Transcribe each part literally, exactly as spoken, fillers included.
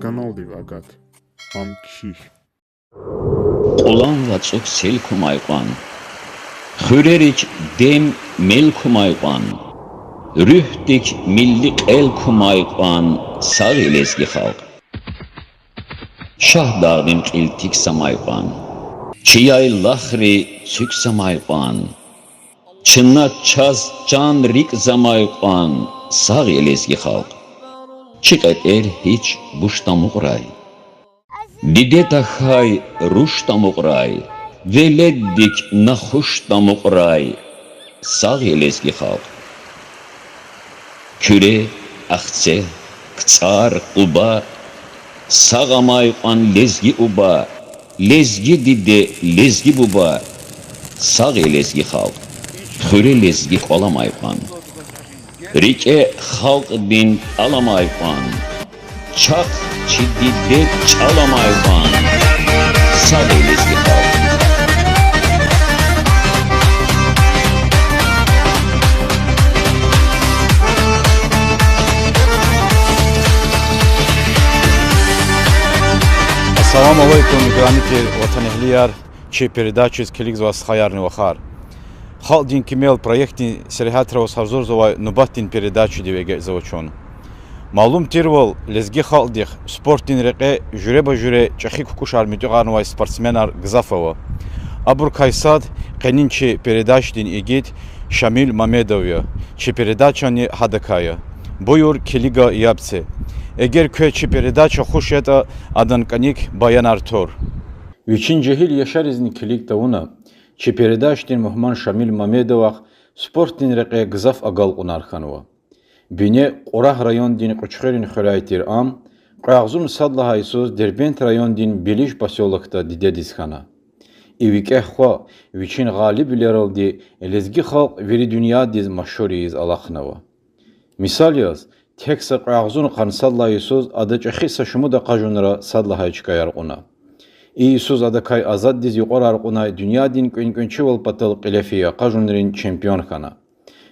Каналдив агат. Ам кхьихь. Кьулан вацӀук сел кумай кьван, хуьрерик дем, мел кумай кьван, руьгьдик милли кьел кумай кьван, сагъ я лезги халкь. Шагьдагъдин кьил тикзамай кьван, чи яйлахри цуькзамай кьван, чна чаз чан-рикӀ замай кьван, сагъ я лезги халкь. Чи кьетӀер гьич буш тамукьрай, диде тахьай руш тамукьрай, веледдик нахуш тамукьрай, сагъ я лезги халкь. Куьре, Ахцегь, КцӀар, Къуба, сагъ амай кьван лезги уба, лезги диде, лезги буба, сагъ я лезги халкь. Хуьре лезги кӀвал амай кьван, рикӀе халкьдин тӀал амай кьван, чахъ чи диде чӀал амай кьван, сагъ я лезги халкь. Ассаламу алейкум, играми тир ватанэгьлияр, чи передачадиз килигзавай стхаярни вахар. Халкьдин кимел проектдин сергьятра аваз гьазурзавай нубатдин передачадив эгечӀзава чун. Малум тирвал, лезги халкьдихъ спортдин рекье жуьреба-жуьре чӀехи кукӀушар муьтӀуьгъарнавай спортсменар гзаф ава. Абурукай сад къенин чи передачадин игит Шамил Мамедов я. Чи передачани гьадакай я. Буюр, килига, яб це. Эгер квез чи передача хуш ятӀа, адан кӀаник баянар тур. Вичин жегьил яшаризни килиг тавуна, чи передачадин мугьман Шамил Мамедовахъ спортдин рекье гзаф агалкьунар хьанва. Бине Кьурагь райондин Кьуьчхуьрин хуьряй тир ам, кьве агъзурни сад лагьай йисуз Дербент райондин Билиж посёлокда дидедиз хьана. И викӀегь хва вичин гъалибвилералди лезги халкь вири дуьньядиз машгьур ийиз алахънава. Мисал яз, тек са кьве агъзурни къанни сад лагьай йисуз ада чӀехи са шумуд акъажунра сад лагьай чкаяр кьуна. И йисуз адакай азаддиз юкьварар кьунай дуьньядин кӀвенкӀвечивал патал кьиле фейи акъажунрин чемпион хьана.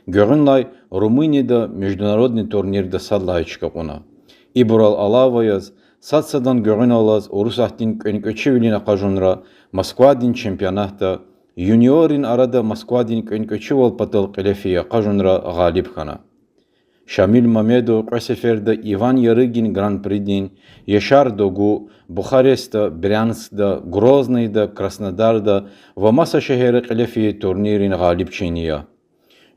Гуьгъуьнлай Румынияда международный турнирда сад лагьай чка кьуна. Ибурал алава яз, сад-садан гуьгъуьналлаз Урусатдин кӀвенкӀвечивилин акъажунра, Москвадин чемпионатда, юниоррин арада Москвадин кӀвенкӀвечивал патал кьиле фейи акъажунра гъалиб хьана. Шамил Мамедов кьве сеферда Иван Ярыгин Гран-придин, Яшар Догу, Бухарестда, Брянскда, Грозныйда, Краснодарда ва маса шегьерра кьиле фейи турниррин гъалибчини я.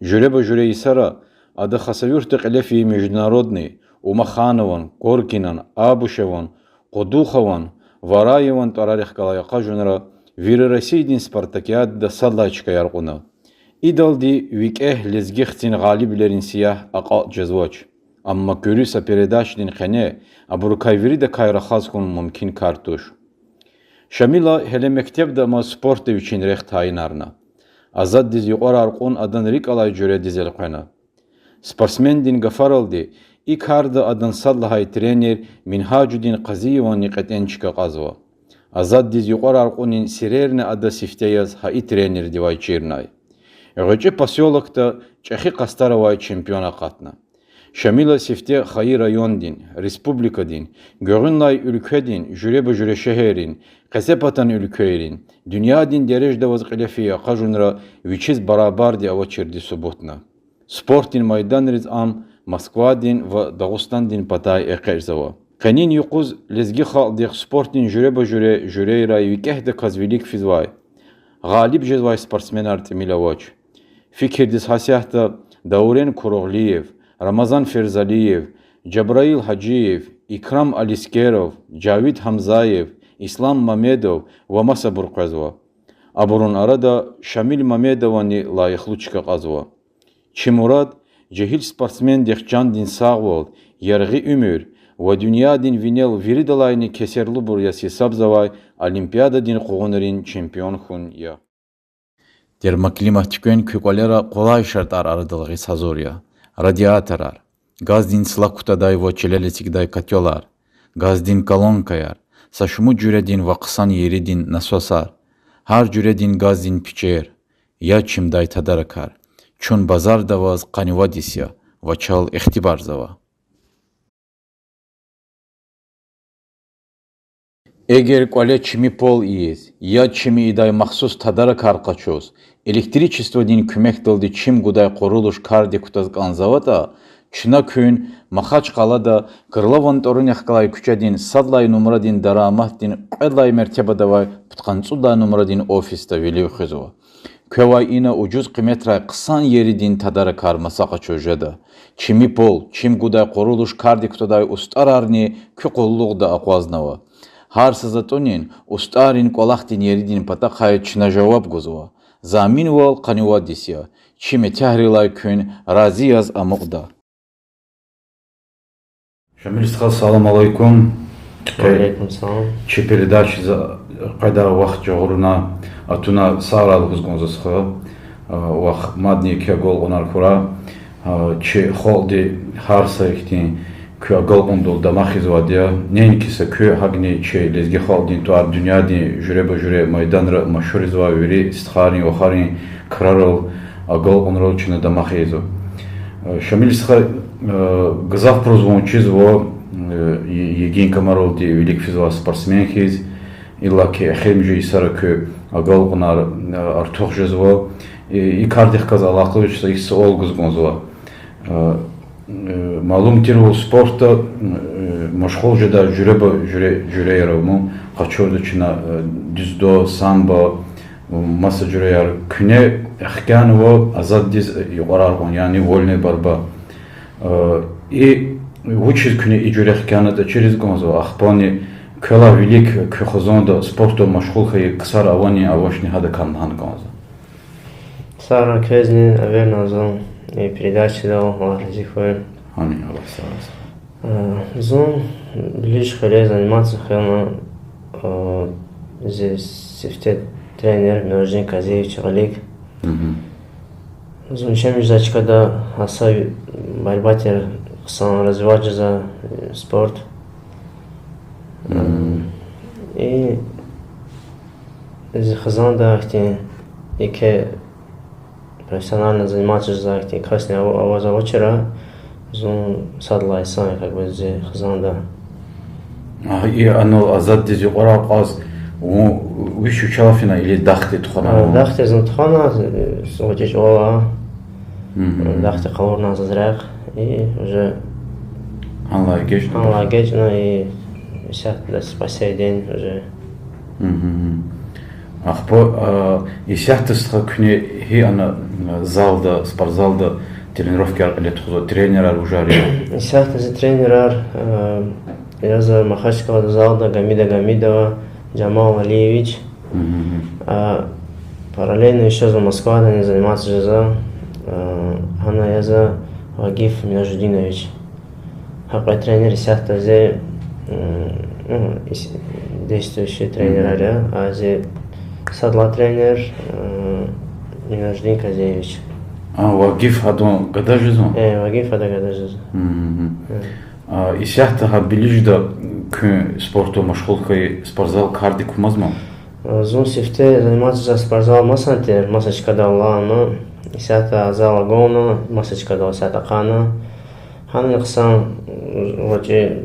Жуьреба-жуьре йисара ада Хасавюртда кьиле фейи международный, Умаханован, Коркинан, Абушеван, Къудухован, Вараеван тӀварарихъ галай акъажунра, вири Россиядин спартакиадада сад лагьай чкаяр кьуна. Идалди викӀегь лезги хцин гъалибвилерин сиягь акьалтӀ жезвач. Амма куьруь са передачадин къене абурукай виридакай рахаз хьун мумкин кар туш. Шамила гьеле мектебда амаз спортда вичин рехъ тайинарна. Азаддиз юкьварар кьун адан рикӀ алай жуьредиз элкъвена. Спортсмендин гафаралди, и карда адан сад лагьай тренер Мингьажудин Къазиеванни кьетӀен чка кьазва. Азаддиз юкьварар кьунин сирерни ада сифте яз гьа и тренердивай чирнай. ГъвечӀи посёлокда чӀехи къастар авай чемпион акъатна. Шамила сифте хайи райондин, республикадин, гуьгъуьнлай уьлкведин жуьреба-жуьре шегьеррин, къецепатан уьлквейрин, дуьньядин дережада аваз кьиле фейи акъажунра вичиз барабарди авачирди субутна. Спортдин майданриз ам Москвадин ва Дагъустандин патай экъечӀзава. Къенин юкъуз лезги халкьдихъ спортдин жуьреба-жуьре жуьрейрай викӀегьдаказ вилик физвай, гъалиб жезвай спортсменар тӀимил авач. Фикирдиз гьасятда Даурен Куругълиев, Рамазан Ферзалиев, Жабраил Гьажиев, Икрам Алискеров, Жавид Гьамзаев, Ислам Мамедов ва масабур къвезва. Абурун арада Шамил Мамедовани лайихлу чка кьазва. Чи мурад жегьил спортсмендихъ чандин сагъвал, яргъи уьмуьр ва дуьньядин винел виридалайни кесерлубур яз гьисабзавай Олимпиададин къугъунрин чемпион хьун я. Термоклимат туьквен куь кӀвалера къулай шартӀар арадал гъиз гьазур я: радиаторар, газдин цлак кутадай ва чилел эцигдай котёлар, газдин колонкаяр, са шумуд жуьредин ва хъсан еридин насосар, гьар жуьредин газдин пичер, яд чимдай тадаракар. Чун базарда аваз къанни вад йис я ва чал ихтибарзава. Эгер кӀвале чими пол ийиз, яд чими ийидай махсус тадаракар къачуз, электричестводин куьмекдалди чим гудай къурулуш кардик кутаз кӀанзаватӀа, чна куьн Махачкъалада Крылован тӀварунихъ галай куьчедин сад лагьай нумрадин дараматдин кьвед лагьай мертебада авай пудкъанни цӀуд лагьай нумрадин офисда вилив хуьзва. Квевай ина ужуз къиметрай хъсан еридин тадаракар маса къачуз жеда. Чими пол, чим гудай къурулуш кардик кутадай устӀарарни куь къуллугъда акъвазнава. Гьар са затӀунин, устӀаррин кӀвалахдин еридин патахъай чна жаваб гузва. Заминвал къанни вад йис я. Чи метягьрилай куьн рази яз амукьда. Шамил стха, салам алейкум. Ва алейкум салам. Чи передачадиз къведай вахт жагъурна, атуна сагърай лугьуз кӀанзава стха, вахъ мадни еке агалкьунар хьурай. Чи халкьди гьар са ихьтин куь агалкьундал дамах ийизвайди я. Неинки са куь, гьакӀни чи лезги халкьдин тӀвар дуьньядин жуьреба-жуьре майданра машгьур ийизвай вири стхайрин, вахарин крарал, агалкьунрал чна дамах ийизва. Шамил стха, гзафбуруз вун чизва йигин камаралди вилик физвай спортсмен хьиз, иллаки эхиримжи йисара куь агалкьунар артух жезва. И кардихъ галаз алакъалу са ихьтин суал гуз кӀанзава. Малум тирвал, спортда машгъул жедай жуьреба-жуьре жуьреяр ава ман, къачурда чна дзюдо, самбо, маса жуьреяр. Куьне хкянава азаддиз юкьварар кьун, яни вольная борьба. И вучиз куьне и жуьре хкянатӀа чириз кӀанзава, ахпани квелай вилик куь хизанда спортдал машгъул хьайи ксар авани, авачни, гьадакай лагьана кӀанзава. Сагърай квезни, наверно, зун и передачадал, Аллагь рази хьуй. Амин, Аллагь сагърай. Зун Билиж хуьре заниматься хьана, зи сифте тренер Минождин Казиевич гъилик. Зун чимжезвай чкада гьа са борьба тир, хъсан развивать жезва спорт. И зи хизанда ихьтин еке профессионально заниматься жезвай ихьтин касни ава-, аваз авачир, зун сад лагьай инсан я, как бы, зи хизанда. И анал азаддиз юкьварар кьаз вун вич-вичелай фена или дахди тухвана? Дахди зун тухвана, гъвечӀи чӀавалай. Дахди къалурна заз рехъ, и уже гьанлай эгечӀна, и исятда по сей день уже. Ахпа исятда, стха, куьне гьи ана залда, спортзалда тренировкаяр кьиле тухузва, тренерар вужар я? Исятда зи тренерар я за Махачкъалада залда Гамида Гамидова Жамал Алиевич. Параллельно ещё за Москвадани заниматься жезва, гьана я за Вагиф Минажутдинович. Гьа кьве тренер исятда зи действующий тренерар я, а зи сад лагьай тренер Минажутдин Казиевич. А Вагиф гьадан гада жезва? Э, Вагиф гьадан гада жезва. Исятда гьа Билижда куьн спортдал машгъул хьайи спортзал кардик кумазма? Зун сифте заниматься жезвай спортзал масан тир, маса чкадал лагьана, исятда зал агална, маса чкадал исятда ахъайна. Гьанани хъсан, гъвечӀи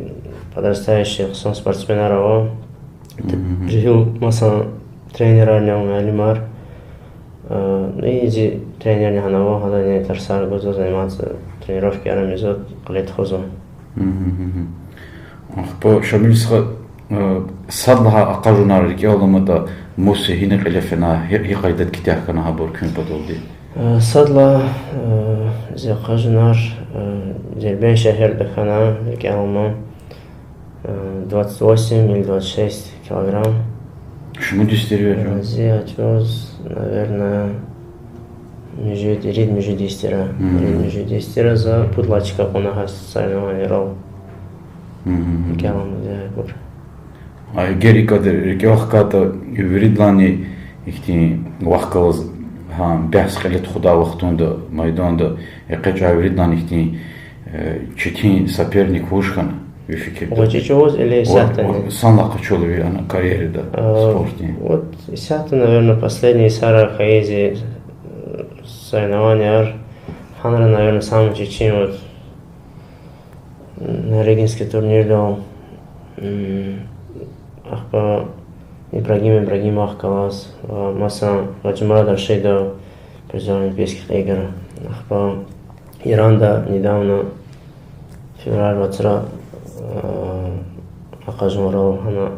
подрастающий хъсан спортсменар ава. Жегьил масан тренерарни ава, муаллимар. И зи тренерни гьана ава, гьадани тарсар гузва, заниматься, тренировкаяр ийизва, кьиле тухузва. Ахпа, Шамил стха, сад лагьай акъажунар рикӀел аламатӀа, мус, гьина кьиле фена, гьи, гьи къайдада куьтягь хьана гьабур куьн паталди? Сад лагьай зи акъажунар, Дербент шегьерда хьана, рикӀел алама, двадцать восемь или двадцать шесть килограмм. Шумуд йис тир ви? Зи гьа чӀавуз, наверное, муьжуьд, ирид муьжуьд йис тир. Ирид муьжуьд йис тир, за пуд лагьай чка кьуна гьа соревнованийрал. РикӀел алама зи гьабур. А эгер икӀ, рикӀел хкатӀа, виридалайни ихьтин вахъ галаз гьа бягьс кьиле тухудай вахтунда, майданда экъечӀай виридалайни ихьтин четин соперник вуж хьана, ви фикирда? ГъвечӀи чӀавуз или исятдани? Санлай къачурла ви ана карьерада спортдин. Вот исятда, наверное, последний йисара хьайи зи соревнованияр, гьанра, наверное, самый четин, вот, на Регинский турнирдал, Ахпа Ибрагим Ибрагимовахъ галаз, ва масан Гаджимурад Рашидов, призёр Олимпийских игр. Ахпа Иранда недавно, февраль вацра, акъажунрал гьана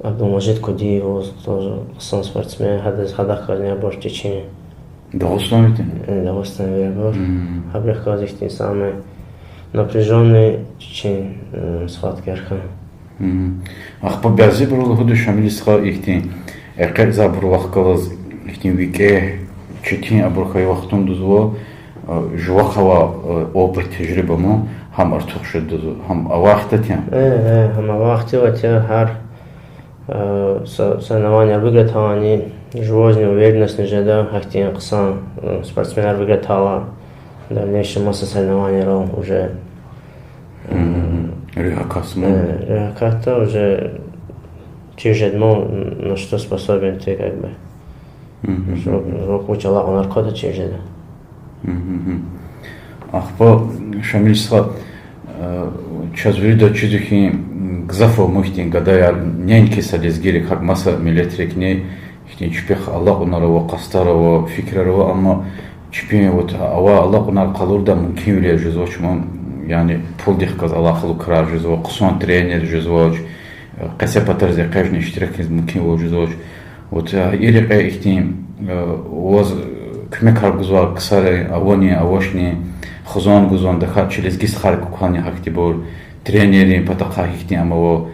Абдулмажид Кудиев, тоже хъсан спортсмен, гьадаз, гьадахъ галазни абур Чечин. Дагъустан витин? Э, Дагъустан вири абур. Гьабурухъ галаз ихьтин самый напряжённый Чечин схваткаяр хьана. Ахпа бязибуру лугьуда, Шамил стха, ихьтин экъечӀзавайбурухъ галаз ихьтин викӀегь, четин абур хьайи вахтунда зун жувахъ авай опыт, тежриба ма, гьам артух жеда зун, гьам авай хьтин я? Э, э, гьам авай хьтин аватӀа, гьар соревнованияр выиграть авуртӀани, жувазни уверенностьни жеда, гьахьтин хъсан спортсменар выиграть авурла, дальнейшем маса соревнованиярал уже, э, руьгь акатзава, э, руьгь акатда уже чир жеда ман, на что способен ты, как бы. Жуваз вуч алакьунар кватӀа чир жеда. Ахпа, Шамил стха, чаз вирида чизва хьи, гзаф ава мухьтин гадаяр, неинки са лезгийрик, гьакӀ маса миллетрикни, ихьтин чпихъ алакьунар ава, къастар ава, фикирар ава, амма чпин вот авай алакьунар къалурдай мумкинвилер жезвач ман, яни пулдихъ галаз алакъалу крар жезва, хъсан тренер жезвач, къецепатариз экъечӀна иштиракиз мумкинвал жезвач. Вот и рекье ихьтин ваз куьмекар гузвай ксар авани, авачни, хизан гузвани, тахьайтӀа чи лезги стхайрик квани гьахьтинбур, тренеррин патахъай гьихьтин ама ава,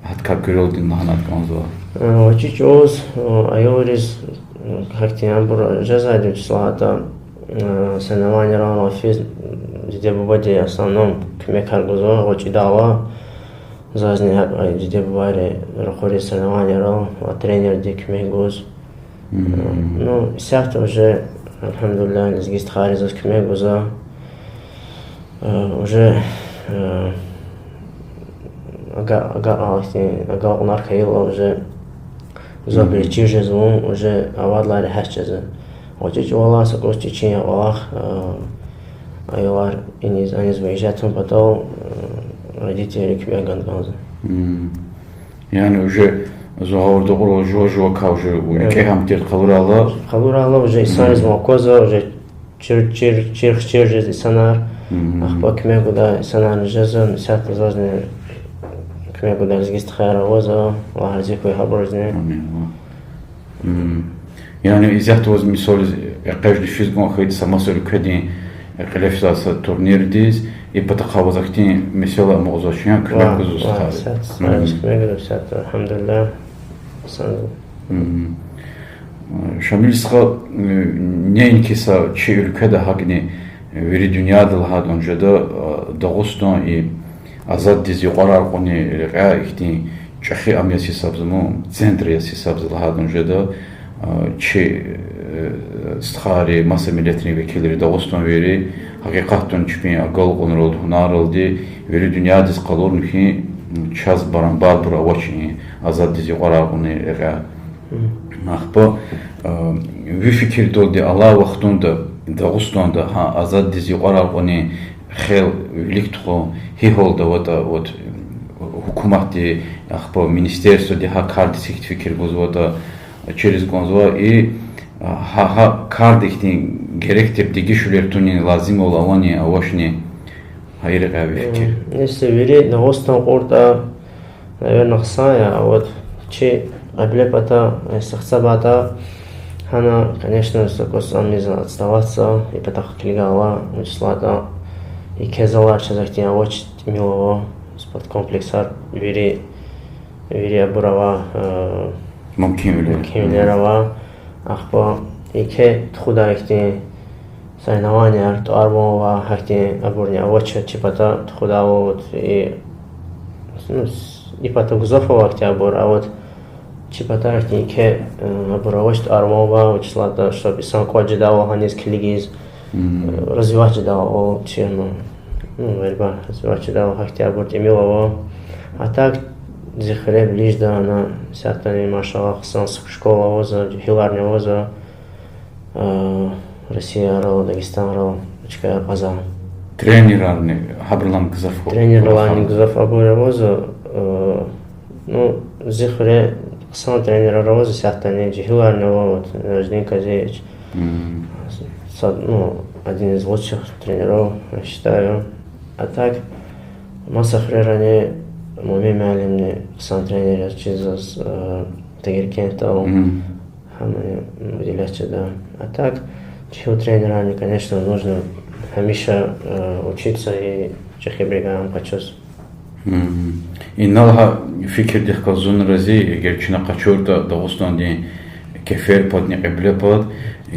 гьадакай куьрелди лагьана кӀанзава. Гъвечӏи чӏавуз аялриз гьахьтин абур жезвайди числода, соревнованиярал физ, диде-бубади в основном куьмекар гузва, гъвечӏидайла, зазни гьакӏ диде-бубайри ракъуриз соревнованиярал ва тренерди куьмек гуз. Ну, исятда уже, альгьамдулиллагь, лезги стхайри заз куьмек гузва. Уже ага-, ага-, агакьунар хьайила уже гзафбуруз чир жезва, уже авайдалай регьят жезва. Гъвечӏи чӏавалай са кӏус чи чин я кӏвалах, аялар иниз-аниз выезжать авун патал, родительри куьмек гана кӏанзава. Яни уже зун гъавурда кьурал жува-жувакай уже викӏегь ам тир къалурайла? Къалурайла уже инсанриз аквазва, уже чир, чир, чирхчир жез инсанар. Ахпа куьмек гудай инсанарни жезва, исятда зазни куьмек гудай лезги стхаяр авазва, Аллагь рази хьуй гьабурузни. Яни исятда ваз мисал яз экъечӏна физ кӏан хьайитӏа са маса уьлкведин кьиле физвай са турнирдиз, и патахъай ваз ахьтин месэла амукьзавач, яни куьмек гузвай стхайриз? Исятда стхайриз куьмек гузва, исятда, альгьамдулиллагь. Шамил стха, неинки са чи уьлкведа, гьакӏни вири дуьньяда лагьайтӏа вуж жеда, Дагъустан и азаддиз юкьварар кьунин рекьяй ихьтин чӏехи ам яз гьисабзава, центр яз гьисабзава лагьайтӏа вуж жеда, чи стхайри, маса миллетрин векилри, дагъустанвийри, гьакъикъатдани чпин агалкьунралди, гьунарралди вири дуьньядиз къалурна хьи, чаз барамбарбур авач и азаддиз юкьварар кьунин рекьяй. Ахпа ви фикирдалди алай вахтунда Дагъустанда гьа азаддиз юкьварар кьунин хел вилик тухун гьи гьалда аватӏа, вот, гьукуматди, ахпа министерстводи гьа кардиз гьихьтин фикир гузватӏа, чириз кӏанзава и, гьа, гьа карда ихьтин герек тир дегишвилер тунин лазимвал авани, авачни, гьа и рекьяй ви фикир? Если вири Дагъустан кьуртӏа, наверно, хъсан я, а вот чи кьибле пата, если хцабатӏа, гьана, конечно, са кӏус ам низ отставатьзава, и патахъ килигайла, вучиз лагьайтӏа еке залар чаз ахьтин авач, тӏимил ава, спорткомплексар, вири, вири абур ава, мумкинвилер ава. Ахпа еке тухудай ихьтин соревнованияр тӏвар-ван ава, гьахьтин абурни авач чи пата тухудайвал, вот, и, ну, и пата гзаф ава ахьтин абур, а вот чи пата ахьтин еке абур авач тӏвар-ван ава, вучиз лагьайтӏа, чтоб инсан кӏватӏ жедайвал гьаниз килигиз, развивать жедайвал чи, ну, борьба развивать жедайвал гьахьтин абур тӏимил ава. А так, зи хуьре ближда, ана, исятдани, машаллагь, хъсан школа авазва, жегьиларни авазва. Россиядал, Дагъустандал, чка къаза. Тренерарни гьабурулай гзаф? Тренеррилайни гзаф абур авазва, Ну, зи хуьре хъсан тренерар ава, зи сятдани жегьиларни ава, вот, Наждин Казиевич. М. Сад-, ну, один из лучших тренеров, я считаю. А так, маса хуьрерани Муъмин муаллимни хъсан тренер яз чизваз, э, Тагиркентдал. М. Гьамни выделять жеда. А так, жегьил тренерарни, конечно, нужно гьамиша, э, учиться и чӀехибурукай ам къачуз. М. Инал гьа фикирдихъ галаз зун рази, эгер чна къачуртӀа Дагъустандин кеферпадни Кьиблепад,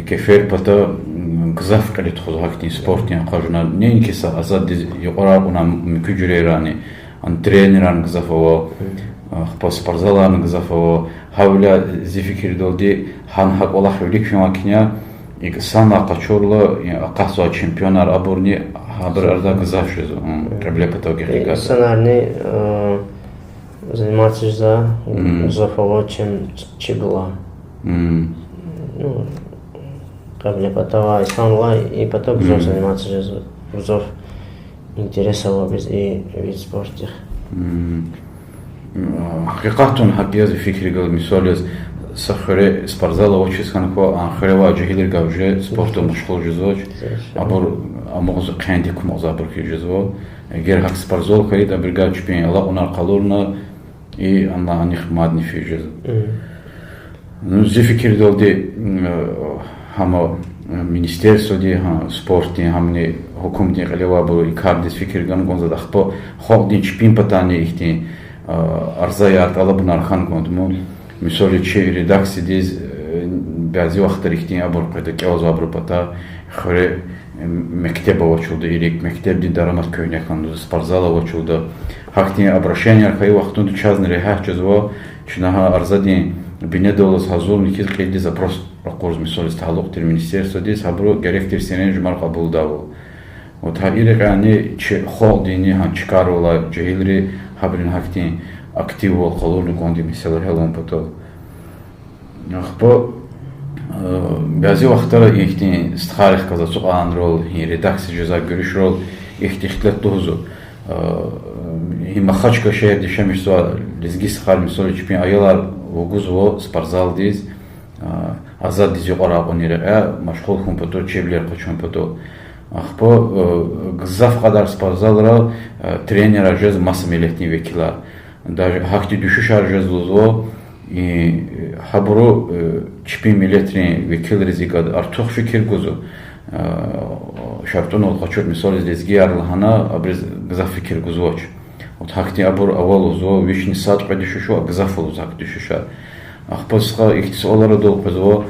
кеферпата, м, гзаф кьиле тухуз гьахьтин спортдин акъажунар. Неинки са азаддиз юкьварар кьуна, муькуь жуьрейрани, ан тренерарни гзаф ава, ахпа спортзаларни гзаф ава. Гьавиляй зи фикирдалди гьана гьа кӀвалах вилик фин вакни, икӀ санлай къачурла, акъатзавай чемпионар абурни гьабурун арада гзаф жезва, м, Кьиблепатав гекъигайла. Инсанарни, э, заниматься жезва, м, гзаф ава, чем чебла. М. Ну, Кьиблепатавай инсанрилай и патав гзаф, м, заниматься жезва, гзаф интерес ава абуруз и вид спортдихъ. М. Гьакъикъатдани гьакӀ я, зи фикирдалди, мисал яз, са хуьре спортзал авачиз хьана кӀанда, а хуьре авай жегьилрикай уже спортдал машгъул жезвач. Абур амукьзава, хъендик кумукьзавайбур хьиз жезва. Эгер гьакӀ спортзал хьайитӀа, абурукай чпин алакьунар къалурна, и ана анихъ мадни физ жезва. Ну, зи фикирдалди, м, гьама, э, министерстводи, гьа, спортдин, гьамни гьукумдин кьиле авайбуру и кардиз фикир гана кӀанзавайди, ахпа халкьдин чпин патани ихьтин, э, арзаяр, тӀалабунар хьана кӀанда ман. Мисал яз, чи редакциядиз, э, бязи вахтара ихьтин абур къведа, кӀелзавайбурун патай, хуьре, э, мектеб авачиртӀа, ирид мектебдин дарамат куьгьне хьана, спортзал авачиртӀа. Гьахьтин обращенияр хьайи вахтунда чазни регьят жезва, чна гьа арзадин бинедаллаз гьазурна хьиз кьилди запрос ракъурзава, мисал яз, талукь тир министерстводиз, гьабуру герек тир серенжемар кьабулдайвал. Вот гьа и рекьяйни чи халкьдинни гьа чкайрилай жегьилри гьабурун гьахьтин активвал къалурна кӀанда месэла гьялун патал. Ахпа, э, бязи вахтара ихьтин стхайрихъ галаз ацукьайвалрал, и редакция жезвай гуьруьшрал ихьтин ихтилат лугьузва. Э, и Махачкъала шегьерда яшамиш жезвай лезги стхайри, мисал яз, чпин аялар вугузва спортзалдиз, э, азаддиз юкьварар кьунин рекьяй, машгъул хьун патал, чеб-чилер къачун патал. Ахпа, э, гзаф кьадар спортзалра, э, тренерар жезва маса миллетдин векилар. Даже гьахьтин дуьшуьшар жезва лугьузва, и, гьабуру, э, чпин миллетрин векилриз икӀ артух фикир гузва, э, шартӀунал къачуртӀа, мисал яз, лезгияр лагьана, абуруз гзаф фикир гузвач. Вот гьахьтин абур ава лугьузва, вични сад-кьве дуьшуьш ава, гзаф лугьуз гьахьтин дуьшуьшар. Ахпа стха ихьтин суалар адал къвезва,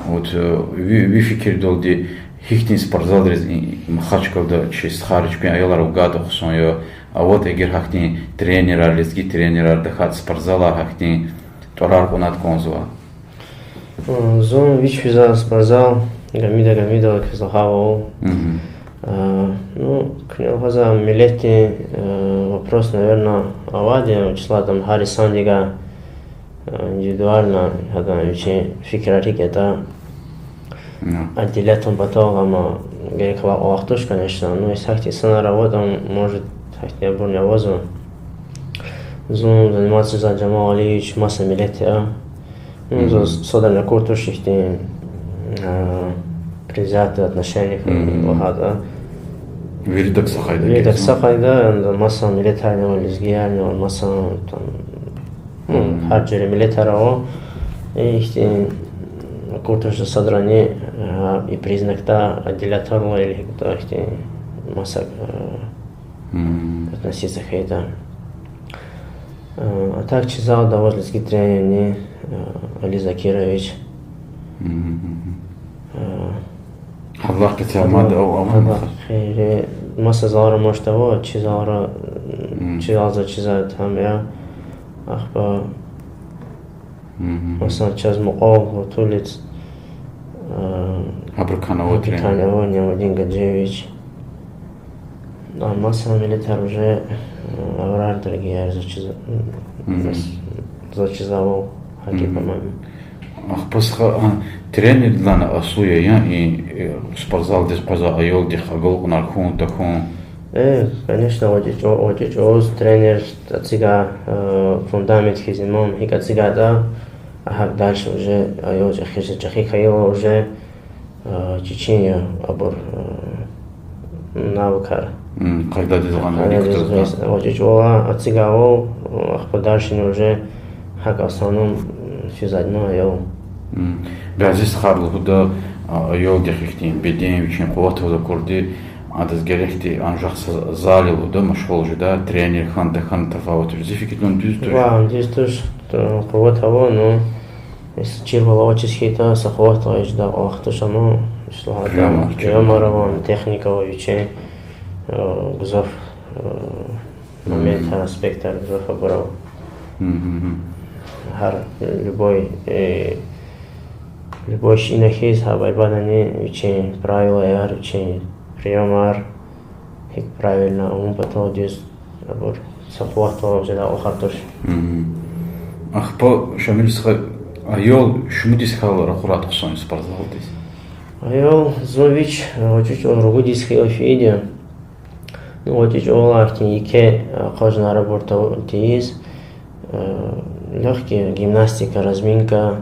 вот, э, ви, ви фикирдалди, гьихьтин спортзалриз и Махачкъалада чи стхайри, чпин аялар вугайтӀа хъсан я, аватӀа эгер гьахьтин тренерар, лезги тренерар, тахьайтӀа спортзалар гьахьтин тӀварар кьунайтӀа кӀанзава. Зун вич физвай спортзал Гамида Гамидова квез лагьайвал. Ну, куьне лагьайзава, миллетдин вопрос, наверно, авайди я, вучиз лагьайтӀа гьар инсандикай индивидуально гьадан вичин фикирар гьикӀ ятӀа отделять авун патал, амма герек авай кӀвалах туш, конечно. Ну, гьахьтин инсанар аватӀа, может, гьахьтинбурни авазва. Зун заниматься жезвай Жамал Алиевич маса миллет я. Ну, заз садани акур туш ихьтин предвзятое отношение лагьайтӀа. Виридак са къайда, виридак са къайда, маса миллетарни ава, лезгиярни ава, маса, там, ну, гьар жуьре миллетар ава. Ихьтин акур туш заз садрани, и признакда отделять авурла или гьикӀ ятӀа ихьтин маса относиться хьайитӀа. А так чи залда аваз лезги тренерни, Али Закирович. Гьадалай къецяй мад ава, ава, гьадалай гъейри маса залра, может, ава, чи залра, чи залза чизвай там я. Ахпа, масан, чаз мукьвал Ватулиц, Абрукан ава, Абрукан ава, Ниямудин Гаджиевич. А маса миллетар уже, аврар, другие, заз чиз-, заз чизвайвал, гьакӀ я, по-моему. Ахпа стха, тренердилай аслу я, яни, спортзалдиз къвезвай аялдихъ агалкьунар хьун, тахьун? Э, конечно, гъвечӀи чӀав-, гъвечӀи чӀавуз тренер эцигай, э, фундамент хьиз имам, гьикӀ эцигайтӀа, гьакӀ дальше уже аял чӀехи, чӀехи хьайила уже, э, чичин я абур, э, навыкар. М, къайдадиз гъана, къайдадиз гъана. ГъвечӀи чӀавалай эцигайвал, э, ахпа дальше уже гьакӀ в основном, м, физвайди я аял. М, бязи стхайри лугьуда, а, аялдихъ ихьтин беден вичин къуват аваз акурди, адаз герекди анжах са зал я лугьуда, машгъул жедай, тренер хьана, тахьана тафават туш. Зи фикирдалди дуьз туш? Ва, дуьз туш, э, къуват ава, ну, если чирвал авачиз хьайитӀа, са къуват авай жедай кӀвалах туш, амма, ишлагьайтӀа, приёмар ава, техника ава вичин, э, гзаф, э, моментар, аспектар гзаф абур ава. Гьар, э, любой, э, любой шейина хьиз, гьа борьбадани вичин правилаяр, вичин приёмар, гьикӀ правильно авун патал дуьз, абур са къуват авай жедай кӀвалахар туш. Ахпа, Шамил стха, аял шумуд йис хьайила ракъурай хъсан спортзалдиз? Аял, зун вич, э, гъвечӀи чӀавуз ругуд йис хьайила фейиди я. Ну, гъвечӀи чӀавалай ихьтин еке, э, акъажунар абур тав-, тийиз, э, лёгкий гимнастика, разминка,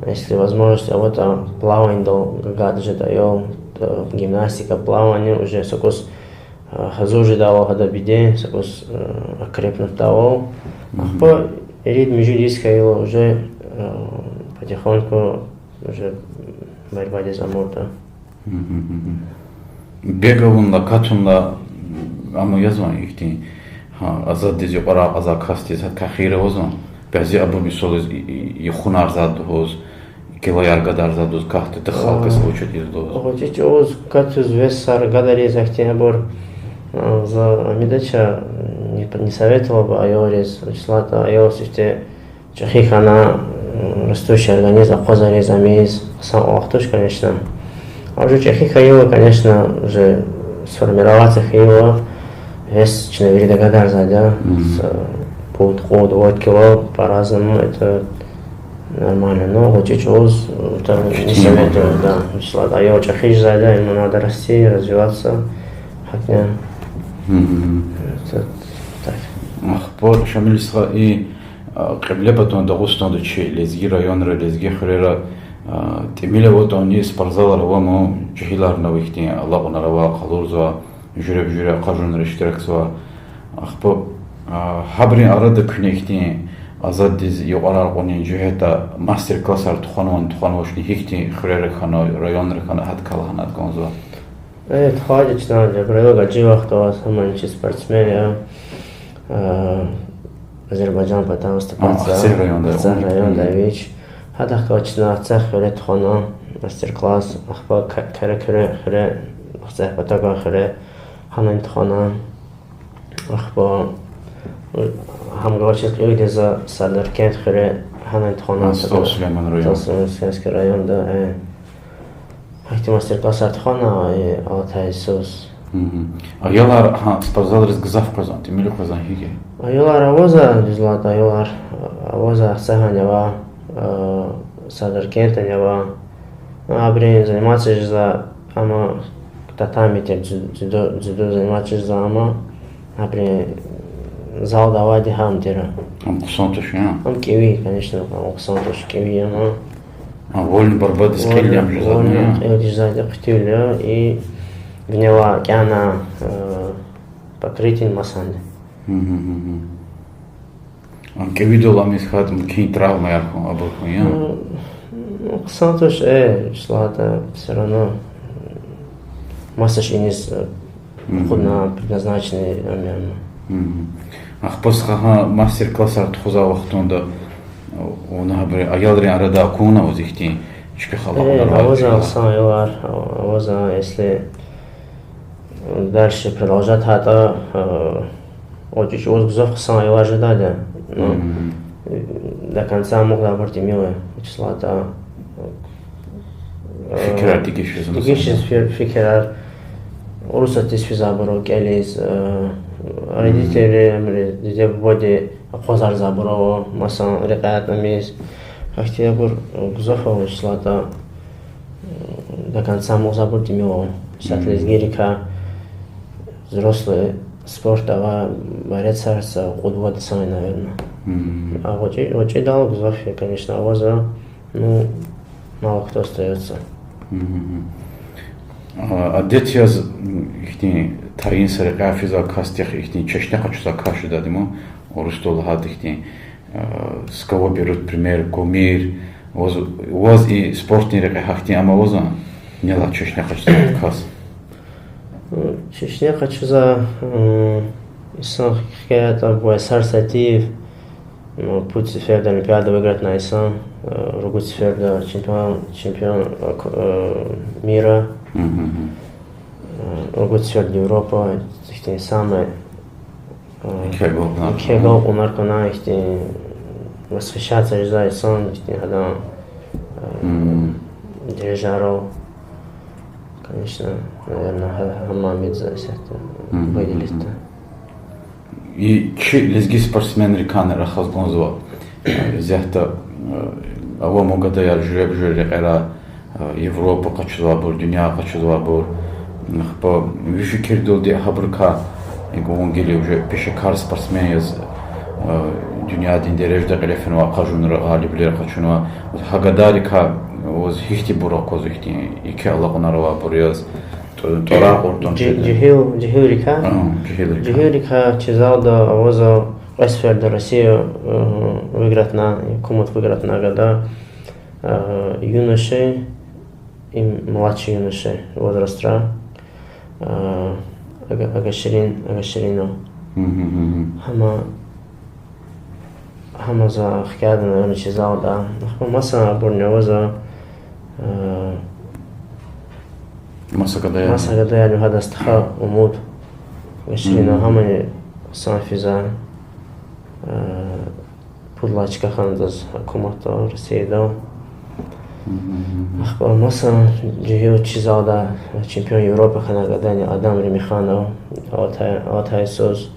если возможность аватӀа, плаванидал гайитӀа жеда аял, э, гимнастика, плавание уже са кӀус, э, гьазур жедайвал гьада беден, са кӀус, э, окрепнуть жедайвал. Ахпа ирид-муьжуьд йис хьайила уже, э, потихоньку уже борьбадиз амуртӀа. Бег авунилай, катунилай, ам язвани ихьтин, гьа, азаддиз юкьварар кьазвай касдиз гьакӀ хийир авазвани? Бязи абур мисал яз, и-, и-, юхунар зад лугьуз, килояр гадар зад лугьуз, катда дахалкас вучуд ийиз лугьуз. ГъвечӀи чӀавуз катуз весар гадариз ахьтин абур, а, за ам ийидач, не, не советовал бы аялриз, вучиз лагьайтӀа аял сифте чӀехи хьана, растущий организм акъвазариз, ам ийиз хъсан кӀвалах туш, конечно. А уже чӀехи хьайила, конечно, уже сформироваться хьайила, вес чна вирида гадарзавайди я, пуд, кьуд, вад кило, по-разному, это нормально. Но гъвечӀи чӀавуз, это не советую, да. Вучиз лагьайтӀа аял чӀехи жезвайди я, ему надо расти, развиваться. ГьакӀни. Это так. Ахпа, Шамил стха, и, а, Кьиблепатан Дагъустанда чи лезги районра, лезги хуьрера, а, тӀимил аватӀани спортзалар ава, ам жегьиларни ава ихьтин, алакьунар ава, къалурзава, жуьреба-жуьре акъажунра иштиракзава. Ахпа, а, гьабурун арада куьне ихьтин азаддиз юкьварар кьунин жигьетдай мастер-классар тухванвани, тухванвачни, гьихьтин хуьрера хьана, районра хьана, гьадакай лагьана кӀанзава? Э, тухвайди я чна, Жабраил Гаджиев вахтунда аваз, гьамни чи спортсмен я, э, Азербайжан патав выступать, Ахцегь районда, Ахцегь районда вич. Гьадахъ галаз чна Ахцегь хуьре тухвана мастер-класс, ахпа Ка-, Каракуьруь хуьре, Ахцегь патав гвай хуьре, гьанани тухвана. Ахпа, гьам галаз чиз кьилди я за Сардаркент хуьре, гьанани тухвана. СтӀал Сулейман район. СтӀал Сулейман, Сулейманский районда, э. Гьахьтин мастер-классар тухвана, э, алатай йисуз. Аялар, гьа, спортзалриз гзаф къвезвани, тӀимил къвезвани, гьикӀ я? Аялар авазва, дуьз лагьайтӀа, аялар авазва, Ахцегьани ава, э, Сардаркентани ава. Абуру заниматься жезва, амма татами тир, дзю-, дзюдо, дзюдо заниматься жезва, амма абуру залда авайди гьам тир. Ам хъсан туш, я? Ам кӀеви, конечно, ам хъсан туш, кӀеви я, амма. А, вольный борьбадиз кьилди ам жезва, вольный, я? Кьилди жезвайди хъуьтуьл я, и винелай кӀяна, э, покрытие масанди. Ам кӀевидал ам ийиз хьайитӀа, мумкин травмаяр хьун, абур хьун, я? Ну, хъсан туш, э, вучиз лагьайтӀа, всё равно маса шейиниз, э, акъудна, предназначенный ам я. Ахпа стха, гьа мастер-классар тухузвай вахтунда, вуна гьабуру аялрин арада акунвани ваз ихьтин чпихъ алакьунар? Э, авазва хъсан аялар, авазва, если дальше продолжать хьайитӀа, э, гъвечӀи чӀавуз гзаф хъсан аялар жедайди я. Ну, до конца амукьдайбур тӀимил я, вучиз лагьайтӀа, э, фикирар дегиш жезва, дегиш жезва фи-, фикирар. Урусатдиз физвайбур ава кӀелиз, э, родителри, диде-бубади акъвазарзавайбур ава, масан рекье атӀумиз. Гьахьтинбур, э, гзаф ава, вучиз лагьайтӀа, до конца амукьзавайбур тӀимил ава. Сад лезгийрикай, взрослый спорт авай борецар са кьуд-вад инсан я, наверно. А гъвечӀи, гъвечӀидал гзаф я, конечно, авазва, ну, мало кто остаётся. Адет яз ихьтин тайин са рекьяй физвай касдихъ ихьтин чешне къачузвай кас жедайди я, урусдал лагьайтӀа ихьтин, с кого берут пример, кумир. Ваз, ваз и спортдин рекье гьахьтин ам авазва, нелай чешне къачузвай кас? Чешне къачузвай инсан хкяда бувай Сарсатиев, ну, пуд сеферда Олимпиада выигратьнай инсан, ругуд сеферда чемпион, чемпион мира, ругуд сеферда Европа, ихьтин самый еке агалкьунар кьунай, ихьтин восхищаться жезвай инсан, ихьтин гьадан дережайрал, конечно, наверно, гьа-, гьаман мез за исятда выделитьда. И чи лезги спортсменрикай рахаз кӀанзава, исятда ава ма гадаяр жуьреба-жуьре рекьерай, Европа къачузвайбур, дуьнья къачузвайбур. Ахпа ви фикирдалди гьабурукай, икӀ вун гила уже пешекар спортсмен яз, дуьньядин дережада кьиле фенвай акъажунра гъалибвилер къачунва. Гьа гадайрикай ваз гьихьтинбур аквазва, ихьтин еке алакьунар авайбур яз, тӀ-, тӀварар кьуртӀани жегьил, жегьилрикай? Жегьилрикай. Жегьилрикай чизвалда авазва кьве сеферда Россия выигратьна, кумат выигратьна гада, юноши и младши юноши возрастра, Ага-, Агаширин, Агаширинов. Гьама, гьама за хкяда, наверно, чизвалда. Ахпа маса абурни авазва, маса гадаяр, маса гадаярни, гьадан стха Умуд Агаширинов, гьамани хъсан физва. Пуд лагьай чка хьанзава гьукуматдал, Россиядал. Ахпа маса жегьил чизвалда, чемпион Европы хьана гадани Адам Ремиханов, алатай, алатай йисуз,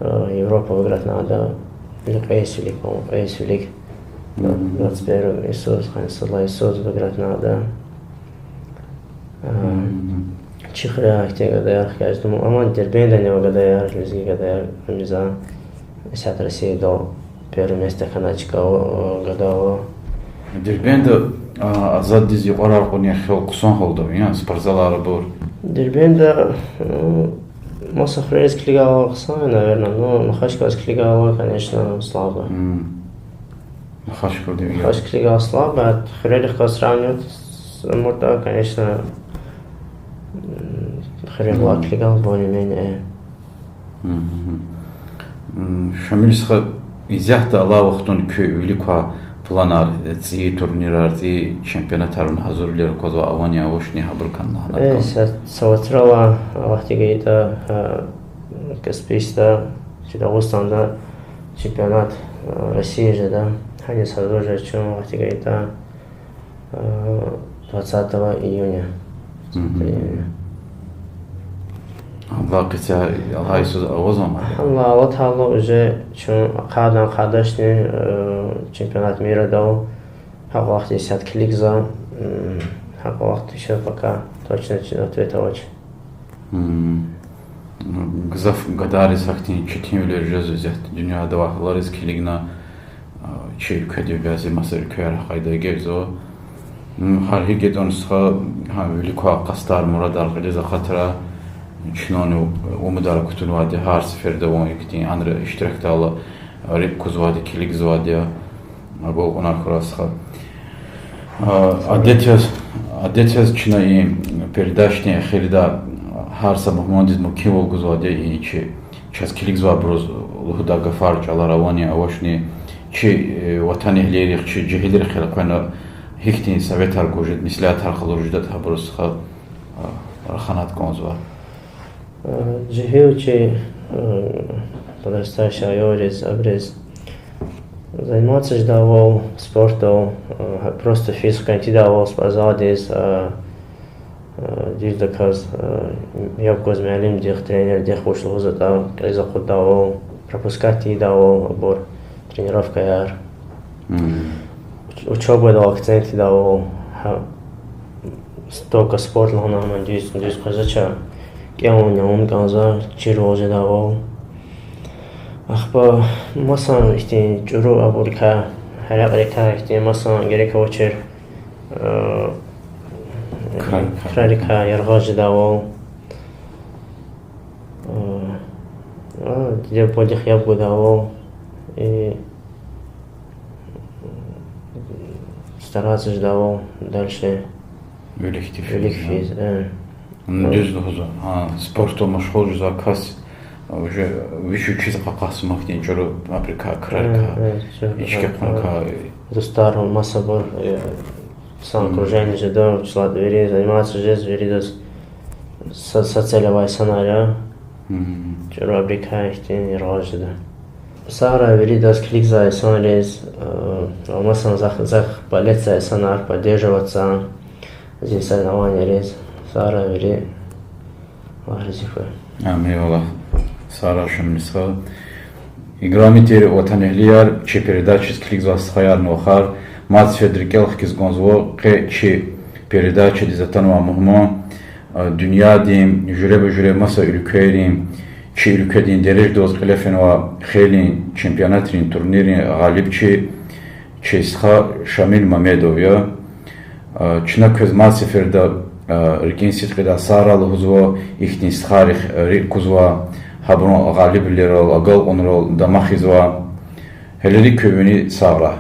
Европа выигратьна ада, кьейис вилик, по-моему, кьейис вилик, двадцать первый йисуз, къанни сад лагьай йисуз выигратьна ада. Чи хуьряй ихьтин гадаяр хкажда, амма Дербентдани ава гадаяр, лезги гадаяр, ам за исятда Россиядал первое место хьана чка гада ава. Дербентда азаддиз юкьварар кьунин хел хъсан гьалда ава, я спортзалар абур? Дербентда маса хуьрериз килигайла хъсан я, наверно, но Махачкъаладиз килигайла, конечно, слабо. Махачкъаладиз килигайла слабо, хуьрерихъ галаз сравнивать амукьда, конечно, хуьрерихъ галаз килигайла более-менее. Шамил стха, исятда алай вахтунда куь вилик квай планар, цӀийи турнирар, цӀийи чемпионатарун гьазурвилер аквазвай авани, авачни, гьабурукай лагьана кӀанда. Са вацралай вахт гайитӀа, Каспийскда, чи Дагъустанда чемпионат России жеда, гьаниз гьазур жеда чун, вахт гайитӀа, двадцатого июня. Алай къецяй, алай йисуз авазвани? Алай, алатай уже чун ахъайдан къайдачни чемпионат мирадал, гьакьван вахт исятда килигзава, гьакьван вахт ещё пока точно ответ авач. Гзаф гадайриз гьахьтин четинвилер жезва исятда дуьньяда авай гьалариз килигна, чи уьлкведи бязи маса уьлквеяр гьа къайдада эгечӀзава. Гьар гьикӀ ятӀани стха, гьа вилик квай къастар, мурадар гъилиз акъатрай, чнани умудар кутунвайди я, гьар сеферда вун ихьтин анра иштиракдайла рикӀ кузвайди, килигзавайди я. Агалкьунар хьурай стха. Адет яз, адет яз чна и передачадин эхирда гьар са мугьмандиз мумкинвал гузвайди я и чи, чаз килигзавайбуруз лугьудай гафар, чӀалар авани, авачни, чи ватанэгьлийрихъ, чи жегьилрихъ элкъвена гьихьтин советар гуз жеда, меслятар къалуриз жеда, гьабуруз стха раханайтӀа кӀанзава. Жегьил чи подрастающий аялриз, абуруз заниматься жедайвал спортдал, просто физ хквен тийидайвал спортзалдиз, дуьздаказ, яб гваз муаллимдихъ, тренердихъ вуч лугьузватӀа, кьилиз акъуддайвал, пропускать тийидайвал абур тренировкаяр, учёбадал акцент ийидайвал, только спорт лагьана гьам дуьз, дуьз къвезвач. кӀелун-ялун кӀанзава, чирвал жедайвал. Ахпа масан ихьтин чӀуру абурикай, гьерекьрикай ихьтин масан герек авачир, э, крарикай, крарикай яргъаз жедайвал. Э, а, диде-бубадихъ яб гудайвал. И стараться жедайвал дальше вилик физ, вилик физ, э. Дуьз лугьузва, спортдал машгъул жезвай кас уже вич-вичиз къакъатзамахдин чӀуру абурикай, крарикай, ички хъванкай. Дустар масабур, э, са окружение жеда, чилат вири заниматься жез, виридаз са, са цель авай инсанар я. ЧӀуру абурикай ихьтин яргъаз жеда. Сагърай виридаз, килигзавай инсанриз, э, ва масан захъ, захъ болеть ийизвай инсанар, поддерживать ийизвай зи соревнованийриз, сагърай вири, Аллагь рази хьуй. Амин, Аллагь. Сагърай шумудни стха. Играми тир ватанэгьлияр, чи передачадиз килигзавай стхаяр, вахар, мад сеферда рикӀел хкиз кӀанзава къе чи передачадиз атанвай мугьман, а, дуьньядин жуьреба-жуьре маса уьлквейрин, чи уьлкведин дережада аваз кьиле фенвай хейлин чемпионатрин, турниррин гъалибчи, чи стха Шамил Мамедов я. А, чна квез мад сеферда, а, рикӀин сидкьидай сагърай лугьузва, ихьтин стхайрихъ рикӀ кузвай, гьабурун гъалибвилерал, агалкьунрал дамах ийизвай. Гьелелиг куьн вини сагърай.